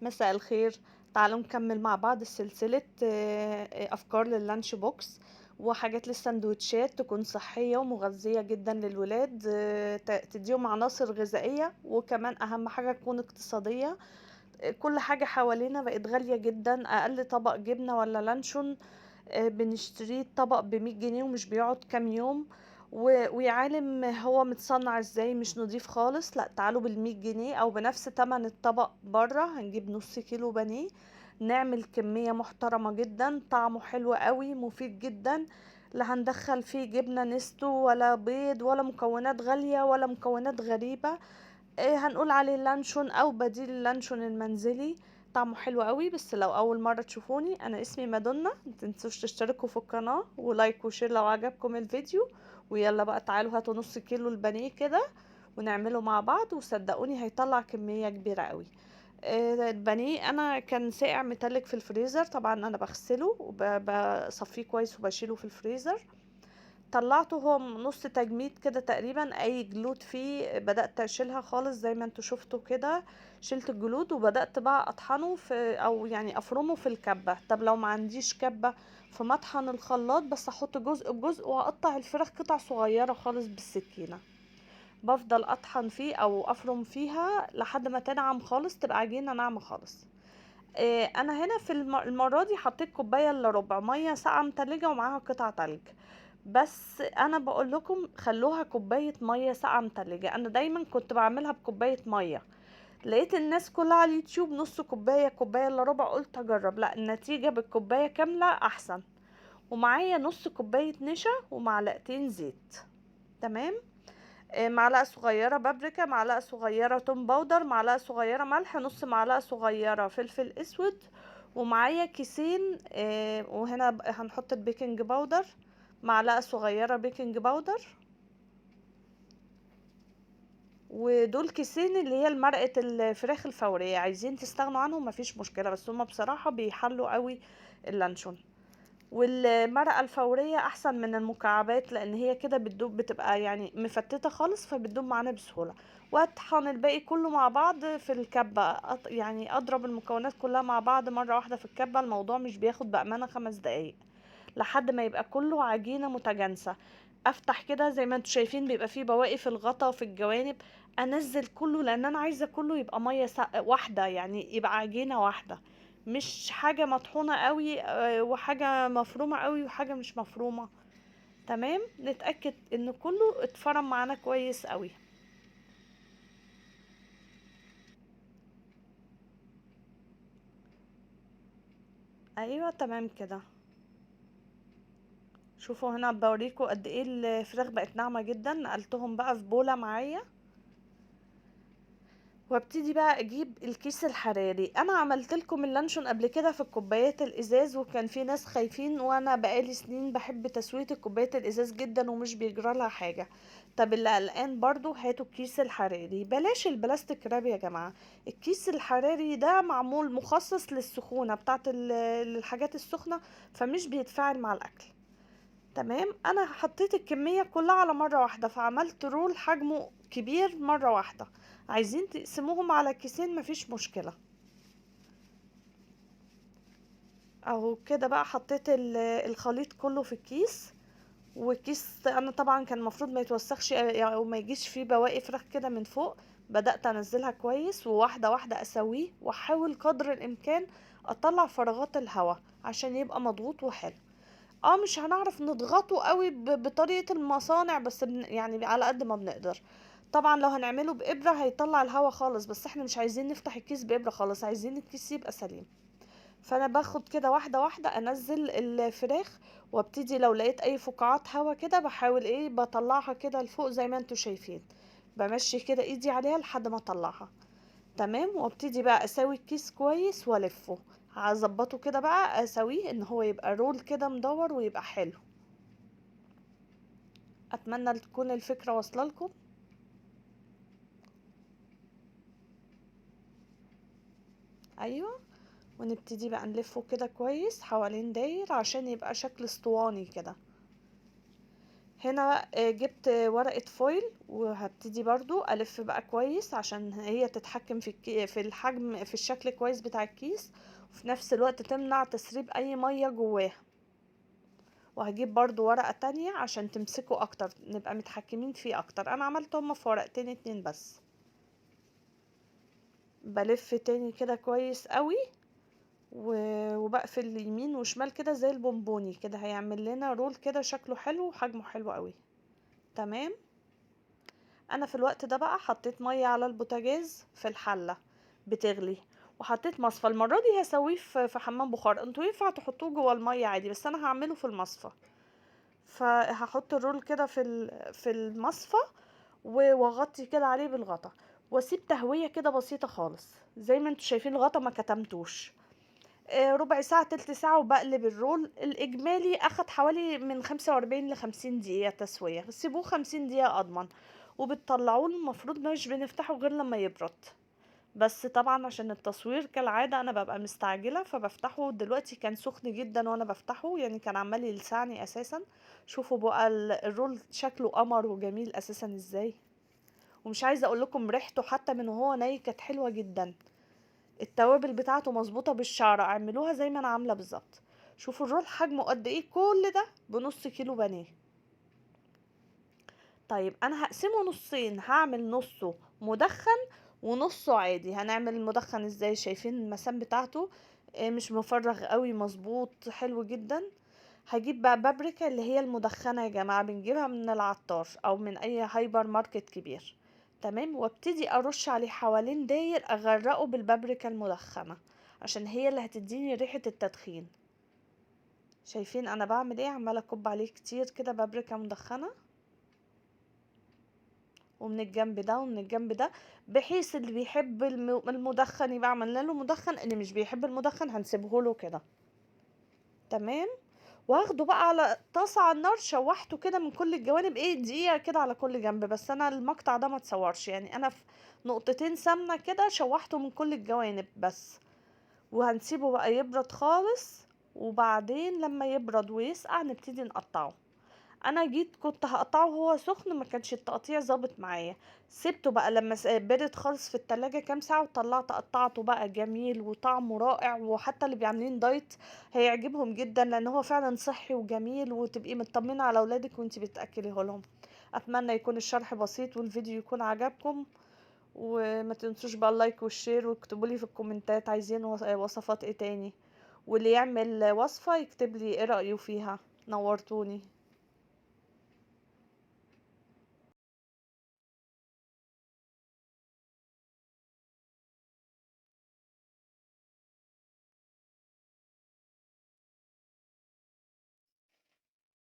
مساء الخير. تعالوا نكمل مع بعض سلسلة أفكار لل lunch box وحاجات للسندوتشات تكون صحية ومغذية جدا للولاد، تديهم عناصر غذائية، وكمان أهم حاجة تكون اقتصادية. كل حاجة حوالينا بقت غالية جدا، أقل طبق جبنة ولا لانشون بنشتريه الطبق ب100 جنيه ومش بيقعد كام يوم، ويا عالم هو متصنع ازاي، مش نضيف خالص. لا، تعالوا بال100 جنيه او بنفس تمن الطبق بره هنجيب نص كيلو بانيه، نعمل كمية محترمة جدا، طعمه حلو قوي، مفيد جدا، لا هندخل فيه جبنة نستو ولا بيض ولا مكونات غالية ولا مكونات غريبة. هنقول عليه لانشون او بديل اللانشون المنزلي، طعمه حلو قوي. بس لو اول مرة تشوفوني، انا اسمي مادونا، متنسوش تشتركوا في القناة و like و share لو عجبكم الفيديو. ويلا بقى تعالوا هاتوا نص كيلو البانيه كده ونعمله مع بعض، وصدقوني هيطلع كمية كبيرة قوي. البانيه انا كان ساقع متلج في الفريزر، طبعا انا بغسله وبصفيه كويس وبشيله في الفريزر. طلعته هو نص تجميد كده تقريبا، اي جلود فيه بدأت اشيلها خالص زي ما انتوا شفتوا كده، شلت الجلود وبدأت بقى اطحنه في، او يعني افرمه في الكبة. طب لو ما عنديش كبة، في مطحن الخلاط، بس احط جزء بجزء واقطع الفراخ قطع صغيرة خالص بالسكينة. بفضل اطحن فيه او افرم فيها لحد ما تنعم خالص، تبقى عجينة ناعمة خالص. انا هنا في المرة دي حطيت كوباية الا ربع مية ساقعة متلجة ومعاها قطع تلج، بس انا بقول لكم خلوها كوباية مية ساقعة متلجة. انا دايما كنت بعملها بكوباية مية، لقيت الناس كلها على اليوتيوب نص كوباية، كوباية الا ربع، قلت اجرب، لا النتيجة بالكوباية كاملة احسن. ومعايا نص كوباية نشا ومعلقتين زيت، تمام. معلقة صغيرة بابريكا، معلقة صغيرة توم powder، معلقة صغيرة ملح، نص معلقة صغيرة فلفل اسود، ومعايا كيسين، وهنا هنحط ال baking powder، معلقة صغيرة baking powder، ودول كيسين اللي هي المرقة الفراخ الفورية. عايزين تستغنوا عنهم مفيش مشكلة، بس هما بصراحة بيحلوا قوي اللانشون. والمرقة الفورية احسن من المكعبات، لان هي كده بتدوب، بتبقى مفتتة خالص، فبتدوب معانا بسهولة. واطحن الباقي كله مع بعض في الكبة، اضرب المكونات كلها مع بعض مرة واحدة في الكبة. الموضوع مش بياخد بأمانة 5 دقايق لحد ما يبقى كله عجينة متجانسة. افتح كده زي ما انتم شايفين بيبقى فيه بواقي في الغطا وفي الجوانب، انزل كله لان انا عايزة كله يبقى مية واحدة، يعني يبقى عجينة واحدة، مش حاجة مطحونة قوي، وحاجة مفرومة قوي وحاجة مش مفرومة. تمام، نتأكد ان كله اتفرم معانا كويس قوي. ايوه تمام كده. شوفوا هنا بوريكم قد ايه الفراخ بقت ناعمة جدا. نقلتهم بقى في بولة معايا، وابتدي بقى اجيب الكيس الحراري. انا عملت لكم اللانشون قبل كده في الكوبايات الازاز، وكان في ناس خايفين، وانا بقالي سنين بحب تسوية الكوبايات الازاز جدا ومش بيجرى لها حاجة. طب اللي قلقان برضو هاتوا الكيس الحراري، بلاش البلاستيك راب يا جماعة. الكيس الحراري ده معمول مخصص للسخونة بتاعت الحاجات السخنة، فمش بيتفاعل مع الاكل. تمام، انا حطيت الكمية كلها على مرة واحدة، فعملت رول حجمه كبير مرة واحدة. عايزين تقسموهم على كيسين مفيش مشكلة. اهو كده بقى حطيت الخليط كله في الكيس. والكيس انا طبعا كان المفروض ما يتوسخش او ما يجيش فيه بواقي فراخ كده من فوق. بدأت انزلها كويس وواحدة واحدة اسويه، واحاول قدر الامكان اطلع فراغات الهواء عشان يبقى مضغوط وحلو. مش هنعرف نضغطه قوي بطريقة المصانع، بس على قد ما بنقدر. طبعا لو هنعمله بإبرة هيطلع الهوا خالص، بس احنا مش عايزين نفتح الكيس بإبرة خالص، عايزين الكيس يبقى سليم. فانا باخد كده واحدة واحدة انزل الفراخ، وابتدي لو لقيت اي فقاعات هوا كده بحاول بطلعها كده لفوق زي ما انتوا شايفين، بمشي كده ايدي عليها لحد ما اطلعها. تمام، وابتدي بقى اساوي الكيس كويس والفه، هظبطه كده بقى اسويه ان هو يبقى رول كده مدور ويبقى حلو. اتمنى تكون الفكرة واصلة لكم. ايوه، ونبتدي بقى نلفه كده كويس حوالين داير عشان يبقى شكل اسطواني كده. هنا جبت ورقة foil وهبتدي برضو ألف بقى كويس عشان هي تتحكم في الحجم، في الشكل كويس بتاع الكيس، وفي نفس الوقت تمنع تسريب أي مية جواها. وهجيب برضو ورقة تانية عشان تمسكه أكتر، نبقى متحكمين فيه أكتر. أنا عملت هما في ورقتين 2 بس. بلف تاني كده كويس قوي وبقفل يمين وشمال كده زي البونبوني كده، هيعمل لنا roll كده شكله حلو وحجمه حلو قوي. تمام. انا في الوقت ده بقى حطيت مية على البوتاجاز في الحلة بتغلي، وحطيت مصفى. المرة دي هسويه في حمام بخار، انتوا ينفع تحطوه جوه المية عادي، بس انا هعمله في المصفى. فهحط ال roll كده في المصفى واغطي كده عليه بالغطا، واسيب تهوية كده بسيطة خالص. زي ما انتوا شايفين الغطا ما كتمتوش. ربع ساعة تلت ساعة وبقلب ال roll. الإجمالي أخد حوالي من 45 ل50 دقيقة تسوية، سيبوه 50 دقيقة أضمن. وبتطلعوه، المفروض مش بنفتحه غير لما يبرد، بس طبعا عشان التصوير كالعادة أنا ببقى مستعجلة فبفتحه دلوقتي. كان سخن جدا وأنا بفتحه، كان عمال يلسعني أساسا. شوفوا بقى ال roll شكله قمر وجميل أساسا إزاي، ومش عايزة أقول لكم ريحته حتى من وهو ناي كانت حلوة جدا. التوابل بتاعته مظبوطة بالشعرة، اعملوها زي ما أنا عاملة بالظبط. شوفوا ال roll حجمه قد إيه، كل ده بنص كيلو بانيه. طيب أنا هقسمه نصين، هعمل نصه مدخن ونصه عادي. هنعمل المدخن ازاي؟ شايفين المسام بتاعته، مش مفرغ قوي، مظبوط حلو جدا. هجيب بقى بابريكا اللي هي المدخنة يا جماعة، بنجيبها من العطار او من اي هايبر ماركت كبير. تمام. وابتدي ارش عليه حوالين داير، اغرقه بالبابريكا المدخنة عشان هي اللي هتديني ريحة التدخين. شايفين انا بعمل ايه؟ عمالة اكب عليه كتير كده بابريكا مدخنة، ومن الجنب ده ومن الجنب ده، بحيث اللي بيحب المدخن يبقى عملنا له مدخن، اللي مش بيحب المدخن هنسيبه له كده. تمام. واخده بقى على طاسه على النار، شوحته كده من كل الجوانب، دقيقة كده على كل جنب. بس انا المقطع ده ما اتصورش، انا في نقطتين سمنه كده شوحته من كل الجوانب بس. وهنسيبه بقى يبرد خالص، وبعدين لما يبرد ويسقع نبتدي نقطعه. انا جيت كنت هقطعه وهو سخن، ما كانش التقطيع ظابط معايا، سبته بقى لما برد خالص في التلاجة كام ساعة وطلعت قطعته بقى جميل وطعمه رائع، وحتى اللي بيعملين دايت هيعجبهم جدا لان هو فعلا صحي وجميل، وتبقي مطمنة على اولادك وانتي بتاكليه لهم. اتمنى يكون الشرح بسيط والفيديو يكون عجبكم، وما تنسوش بقى ال like وال share، واكتبوا لي في الكومنتات عايزين وصفات ايه تاني، واللي يعمل وصفة يكتب لي ايه رأيه فيها. نورتوني.